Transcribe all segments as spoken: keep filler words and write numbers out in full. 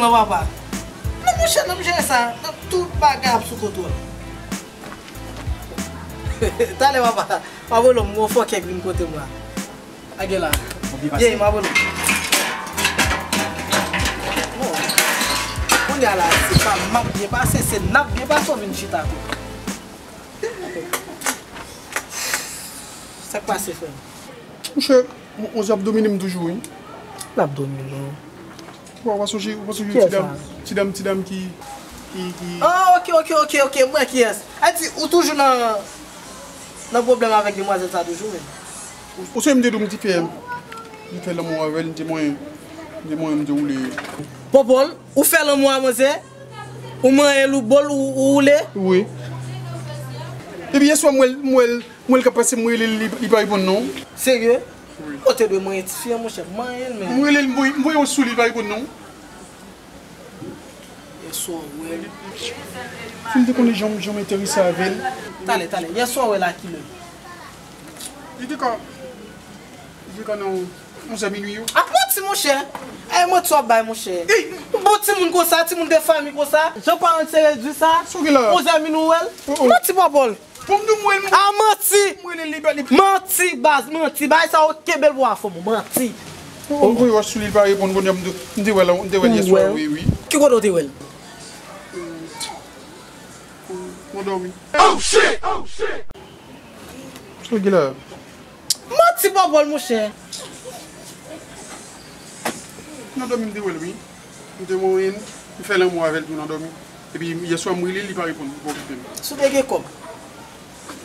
Non, papa. Non, monchè, n ap jere sa. N ap tout bagay ap sou kontwòl. Talè, papa. Pa vole m, gon fòkè k vin kote m la. A gen la. Ou byen pase? Byen, m ap vole m. Non. Kounye a la, se pa m ap byen pase, se n ap byen pase, w vin chita tou. Sa k pase, frè m? Monchè, on, on ap domine m toujou, wi. N ap domine w. Bon, ou pa sonje, ou pa sonje ti dam, ti dam, ti dam ki, ki, ki... Ah, ok, ok, ok, ok, m wè kiyès. A di, ou toujou nan, nan pwoblèm avèk demwazèl sa toujou, menm. Ou, ou sonje m te di w m te fè, m te fè lanmou avè l, m te mwen, m te mwen, m te woule. Popol, ou fè lanmou a manzè? Ou manyen l, ou bo l, ou, ou woule? Wi. Epi yèswa, m wè l, m wè l, m wè l k ap pase, m rele l, li, li pa reponn non. Serye? Wi. Ou te dwe manyen tifi an, monchè, manyen l, men. M rele l, m voye, m voye yon sou li, li pa reponn non. Yèswa, ou wè l. Si m te konnen jan, jan m enterese avè l. Talè, talè, yèswa, ou wè l a kilè? Li te ka, li te ka nan onzè minui yo. Ap manti, monchè. Ay, manti w ap bay, monchè. Ey! Bon timoun konsa, timoun de fanmi konsa. Jan paran se redui sa. Sa w gen la? Onzè minui ou wè l? Oh, oh. Manti, Popol. Pou m di w m wè l, m... Ah, manti! M wè l, li pa, li... Manti, baz, manti. Bagay sa yo kenbe l pou afè m, manti. Oh, m voye wòch sou li, li pa reponn, kounye a m te, m te wè l, m te wè l yèswa, wi, wi. Ki kote w te wè l? Mwen dòmi. Oh, shit! Oh, shit! Sa w gen la? Manti Popol, monchè. Nan dòmi m te wè l, wi. M te mwen, m fè lanmou avè l tou nan dòmi. Epi yèswa m rele l, li pa reponn, li pa okipe m. Si w te gen kòb,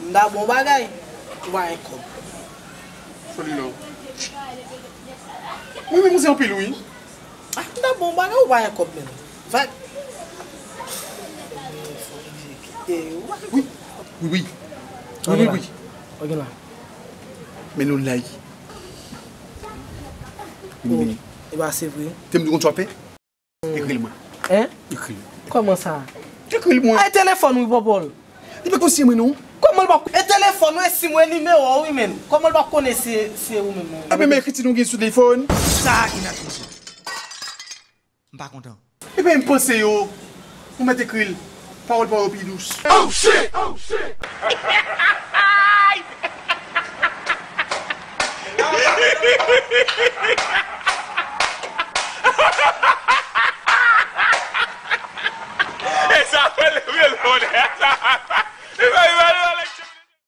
m ta ba w bagay, ou pa gen kòb. Sòli la. Mwen menm ou se anpil, wi. Ah, m ta ba w bagay, ou pa gen kòb menm. Vag. Wi, wi, wi. Wi, wi, wi. Ok la. Men nou lay. Oh, e pa se vre. Te m di konn twape? Ekri l mwen. Hein? Ekri l. Kòman sa? Ekri l mwen. Ay, telefòn wi, Popol. Li pa konn si mwen non. Kòman l p ap... E telefòn wi, e sim wi, e nimewo wi, men. Kòman l p ap konnen si, si ou menm, non? Ebyen, men ekriti nou gen sou telefòn. Sa inadmisib. M pa kontan. Ebyen, m panse yo, ou mèt ekri l. Pawòl pa yo pi dous. Oh, shit! Oh, shit!